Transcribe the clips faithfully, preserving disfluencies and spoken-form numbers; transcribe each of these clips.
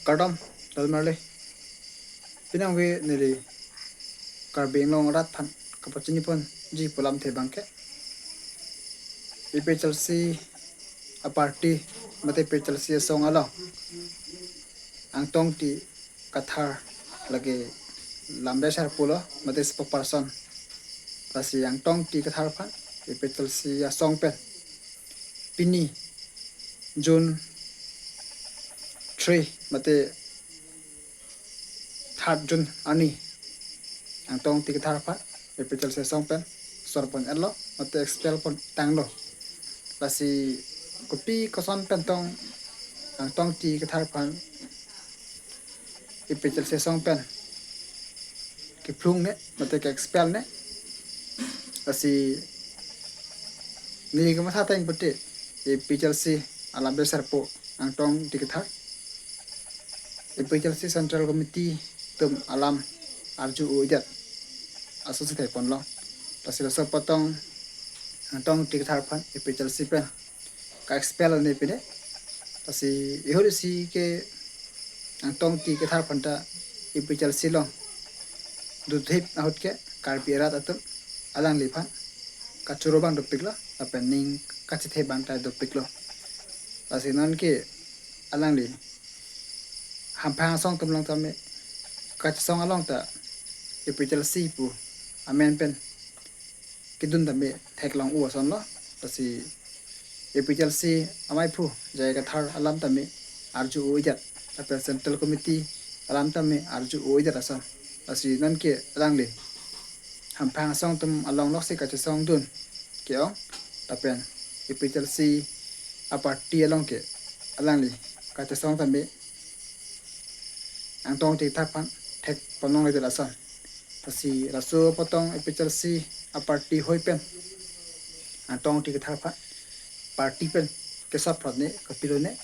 Kardom, Dalmarli. Pinangve neli Karbi Anglong arat aphan kapachini ponji pu alamthe abangke, APHLC a-party mate APHLC asong along Angtong Ingti Kathar lake lambe sarpo lo mate spokesperson. Lasi Angtong Ingti Kathar aphan APHLC asong pen pini June three mate third June arni Angtong Ingti Kathar aphan APHLC asong pen sor pon-etlo mate expel pon tanglo. Lasi kopi koson pen tong Angtong Ingti Kathar aphan APHLC asong pen kephlungne mate ke-expel ne. Lasi neli kamatha ateng pute APHLC alambe sarpo Angtong Ingti Kathar, APHLC Central Committee atum alam arju-o-edet asonsi thek ponlo. Lasi laso apot tong Angtong Ingti Kathar aphan APHLC pen ka-expel ne pine. Lasi ihut isi ke Angtong Ingti Kathar aphan ta APHLC along dothuthip ahut ke Karbi arat atum alangliphan kachoro abang dopiklo lapen ning kachethe abang ta dopiklo. Lasi non ke alangli hamphang asong atum along tame kachesong along ta APHLC pu amen pen kedun tame theklong-o asonlo. Lasi APHLC amaiphu J I Kathar alam tame arju-o-edet lapen Central Committee alam tame arju-o-edet ason. Lasi non ke alangli hamphang asong atum along loksi kachesong dun ke-ong lapen APHLC a-party along ke alangli kachesong tame Angtong Ingti Kathar aphan thek ponlongledet ason. Lasi laso apot tong APHLC a-party hoi pen Angtong Ingti Kathar aphan party pen kesot phrot ne, kapilo ne.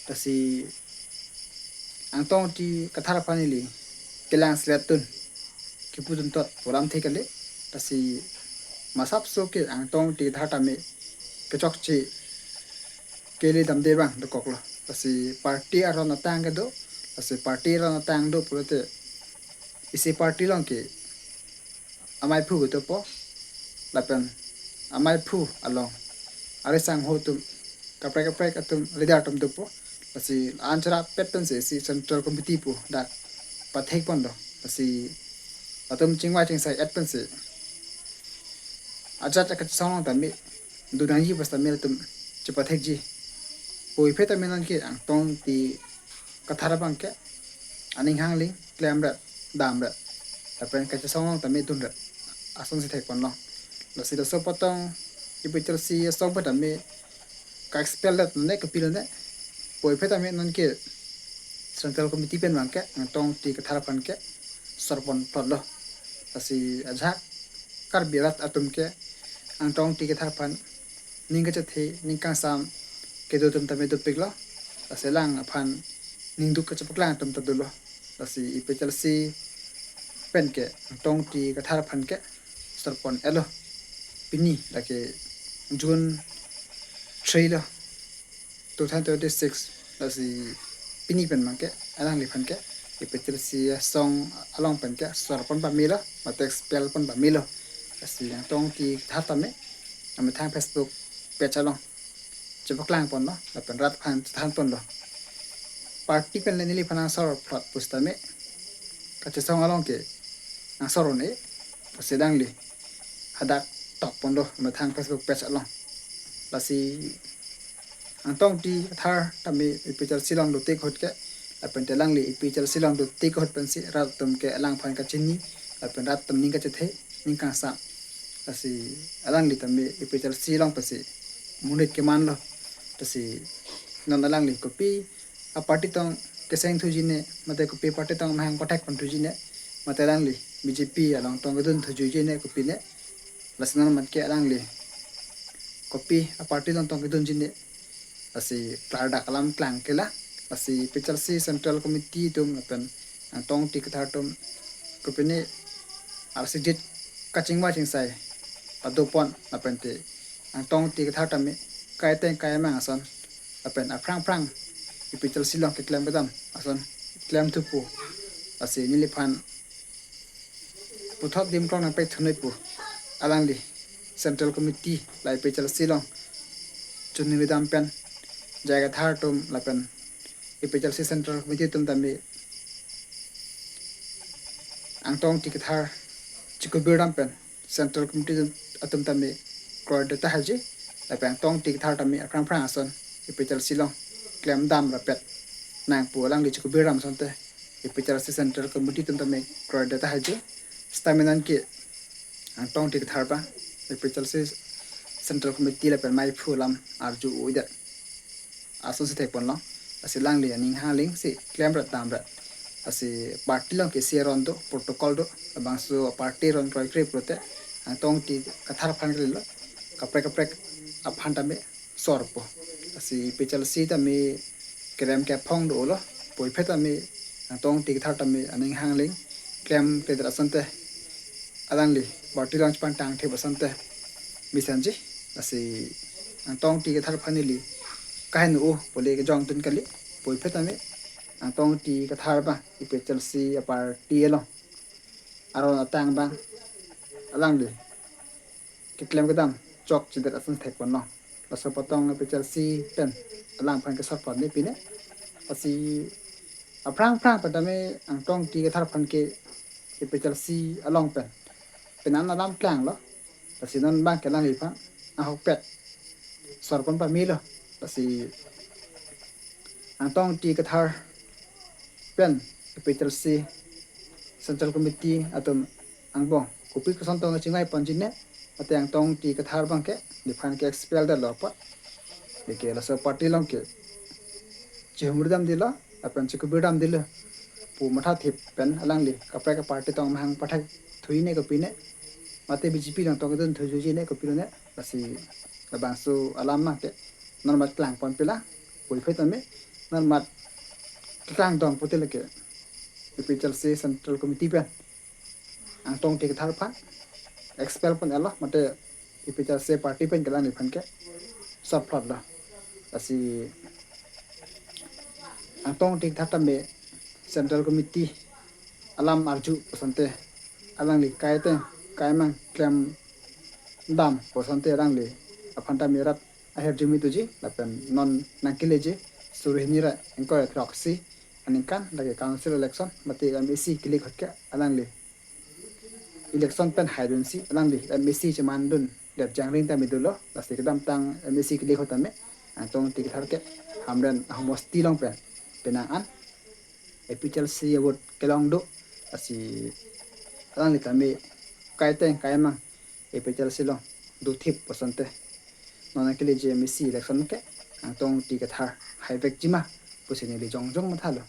Lasi Angtong Ingti Kathar aphan neli kelang selet dun, kepu dun tot pu alamthe kali. Lasi masapso ke Angtong Ingti Kathar tame kechokche kele damde abang dokoklo. Lasi party aron atang kedo, lasi party aron atang do pulote isi party along ke amaiphu kedopo lapen amaiphu along ari sangho atum kaprek kaprek atum leader atum dopo. Lasi an cherapet pensi isi Central Committee pu dak pathek ponlo. Lasi latum chingvai chingsai-et pensi ajat akachesong along tame dun nangji pu setame latum chepathekji. Puvoiphit tame non ke Angtong Ingti Kathar abangke aning hangling klemret, damret lapen kachesong along tame dunret asonsi thek ponlo. Lasi laso apot tong APHLC asong pen tame ka-expel det ne, kapilo ne. Puvoiphit tame non ke Central Committee pen abangke Angtong Ingti Kathar aphan ke sor pon plotlo. Lasi ajahak Karbi arat atum ke Angtong Ingti Kathar aphan ning kachethe, ning kangsam kedo atum tame dopiklo. Lasi alang aphan ning duk kachepaklang atum ta dolo. Lasi APHLC pen ke Angtong Ingti Kathar aphan ke sor pon-etlo. Pini lake June three lo, two thousand twenty-six. Lasi pini pen abangke alangliphan ke APHLC asong along pen ke sor pon pamelo mate expel pon pamelo. Lasi Angtong Ingti Kathar tame amethang Facebook page along chepaklang ponlo lapen rat aphan chethan ponlo. Party pen le neliphan angsor phlot pu setame kachesong along ke angsor un-e pusi alangli hadak tok ponlo amethang Facebook page along. Lasi Angtong Ingti Kathar tame APHLC along dotik ahut ke lapen te alangli APHLC along dotik ahut pensi rat atum ke alangphan kachini lapen rat atum ning kachethe, ning kangsam. Lasi alangli tame APHLC along pensi monit kemanlo. Lasi non alangli kopi a-party tong keseng thuji ne mate kopi party tong mahang kothek pon thuji ne mate alangli BJP along tong kedun thuji ne kopi ne. Lasi non mat ke alangli kopi a-party along tong kedunji ne. Lasi klardak alam klang ke la. Lasi APHLC Central Committee atum lapen Angtong Ingti Kathar atum kopine arsidit kachingvai chingsai pado pon lapen te Angtong Ingti Kathar tame kai ateng kai amang ason lapen aphrang phrang APHLC along keklem kedam ason klemthupo. Lasi neliphan puthot adim krong nangpethunoi pu alangli Central Committee la APHLC along chunri dam pen, J I Kathar atum lapen APHLC Central Committee atum tame Angtong Ingti Kathar chikubir dam pen Central Committee atum tame kroideta haji, lapen Angtong Ingti Kathar tame aphrang phrang ason APHLC along klemdam rapet nangpu alangli chikubir dam asonte APHLC Central Committee atum tame kroideta haji. Sitame nonke Angtong Ingti Kathar abang APHLC Central Committee lapen maiphu alam arju-idet asonsi thekponlong. Lasi alangli aning hangling si klemret damret. Lasi party along ke isi aron do, protocol do, labangso party aron kroikre pulote Angtong Ingti Kathar aphan kalilo, kaprek kaprek aphan tame sorpo. Lasi APHLC tame kerem kephong dolo, puvoiphit tame Angtong Ingti Kathar tame aning hangling klemkledet asonte alangli party along chepangtangthip asonte mesenji. Lasi Angtong Ingti Kathar aphan neli kaheno-o pule kejongdun kali, puvoiphit tame Angtong Ingti Kathar abang APHLC aparty along aron atang abang alangli keklem kedam chokchedet ason thekponlong. Laso apot tong APHLC pen alangphan kesor pon ne pine. Lasi aphrang phrang pen tame Angtong Ingti Kathar aphan ke APHLC along pen penang alam klanglo. Lasi non abang ke alangliphan ahokpet sor pon pamelo. Lasi Angtong Ingti Kathar pen APHLC Central Committee atum angbong kopi koson tong chingvai ponji ne, mate Angtong Ingti Kathar abang ke neliphan ke expel detlo apot, lake laso party along ke chihumri dam detlo lapen chikubir dam detlo pu mathathip pen alangli kaprek aparty tong mahang pathak thui ne kopi ne, mate BJP along tong kedun thui juji ne kopilo ne. Lasi labangso alam abang ke non mat klang pon pila, puvoiphit tame non mat keklang dong pute lake APHLC Central Committee pen Angtong Ingti Kathar aphan expel pon-etlo, mate APHLC party pen ke alangliphan ke sor plotlo. Lasi Angtong Ingti Kathar tame Central Committee alam arju asonte alangli kaiteng kaimang klemdam asonte alangli aphan tame rat ahirjume doji, lapen non nangkeleji suri hini ra ingkoi throksi aningkan lake council election mate MAC kelik ahut ke alangli election pen haidunsi alangli MAC chemandundet jangring tame dolo. Lasi kedamtang MAC kelik ahut tame Angtong Ingti Kathar ke Hamren ahomosti along pen penang an APHLC a-vote kelong do. Lasi alangli tame kaiteng kaimang APHLC along dothip asonte non nangkeleji MAC election ke Angtong Ingti Kathar haivekji ma pusi neli jongjong mathalo.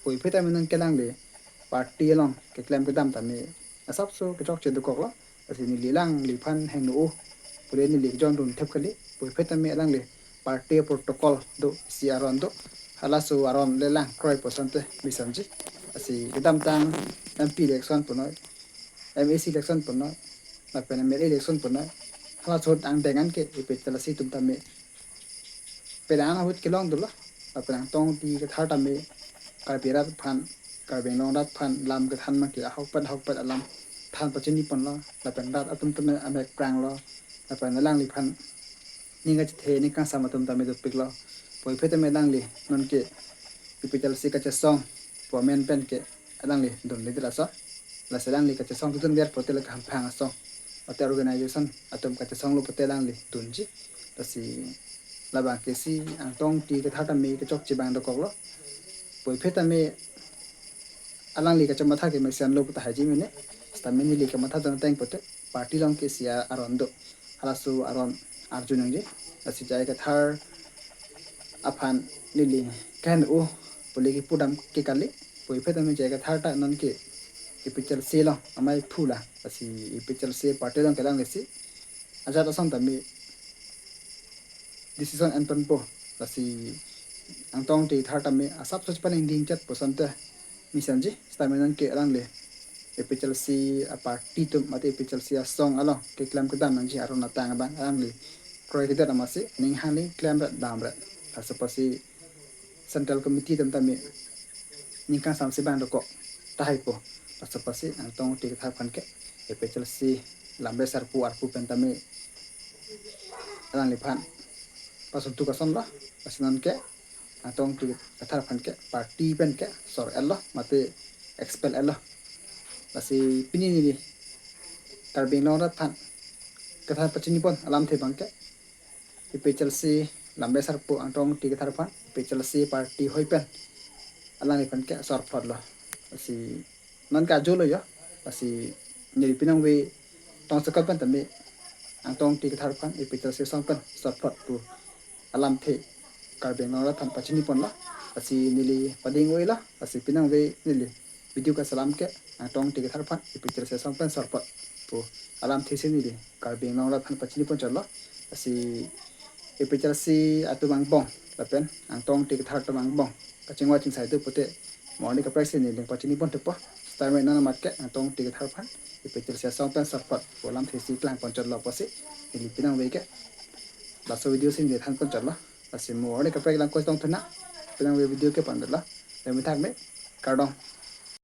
Puvoiphit tame nonke alangli party along keklem kedam tame asapso kechokche dokoklo. Lasi neli alangliphan heno-o pule neli kejongdun thep kali, puvoiphit tame alangli party protocol do, isi aron do, halaso aron le lang kroipo asonte mesenji. Lasi kedamtang MP election punoi, MAC election punoi, lapen MLA election punoi, halaso ahut angdeng an ke APHLC atum tame penang ahut kelong dolo. Lapen Angtong Ingti Kathar tame Karbi rat aphan, Karbi Anglong rat aphan lam kethan abang ke ahokpet ahokpet alam than pachini ponlo, lapen rat atum tame amek pranglo, lapen alangliphan ning kachethe ning kangsam atum tame dopiklo. Puvoiphit tame alangli nonke APHLC kachesong pu amen pen ke alangli dunledet aso. Lasi alangli kachesong kedundet pote lake hamphang asong mate organization atum kachesonglo pote alangli dunji. Lasi labang ke isi Angtong Ingti Kathar tame kechokche abang dokoklo. Puvoiphit tame alangli kachomatha ke mesenlo puta haiji mene. Sitame neli kamatha dun ateng pote party along ke isi aron do, halaso aron arju nangji. Lasi J I Kathar aphan neli kaheno-o pule kepudam ke kali, puvoiphit tame J I Kathar ta nonke APHLC along amaiphu la, lasi APHLC party along kelang lesi ajat ason tame decision enponpo. Lasi Angtong Ingti Kathar tame asapso chepaningding chetpo asonte mesenji. Sitame nonke alangli APHLC aparty atum mate APHLC asong along keklem kedam nangji aron atang abang alangli kroikedet amatsi ning hangli klemret damret. Laso apotsi Central Committee atum tame ningkan samsi bang dokok tahai po. Laso apotsi Angtong Ingti Kathar aphan ke A P H L C lamre sarpo arpu pen tame alangliphan pasuntu kason lo. Lasi non ke Angtong Ingti Kathar aphan ke party pen ke sor-et lo mate expel-et lo. Lasi pini neli Karbi Anglong Rat Than Kathar pachini pon alamthe abang ke A P H L C lamre sarpo Angtong Ingti Kathar aphan A P H L C party hoi pen alangliphan ke sorplot lo. Lasi non ke ajo lo yo. Lasi neli pinangve tong sekot pen tame Angtong Ingti Kathar aphan A P H L C asong pen sorplot pu alamthe Karbi Anglong Rat Than pachini pon lo. Lasi neli pading oi lo. Lasi pinangve neli video kachelam ke Angtong Ingti Kathar aphan A P H L C asong pen sorplot pu alamthe si neli Karbi Anglong Rat Than pachini pon chot lo. Lasi A P H L C atum angbong lapen Angtong Ingti Kathar atum angbong kachingvai chingsai do pute mo arni kaprek si neli pachini pon thepo. Sitame non amat ke Angtong Ingti Kathar aphan A P H L C asong pen sorplot pu alamthe si klang pon chot lo apotsi neli pinangve ke laso video si neli than pon chot lo. Lasi mo arni kaprek lang kos tong thuna pinangve video ke pon lo. Demi thak me, kardom.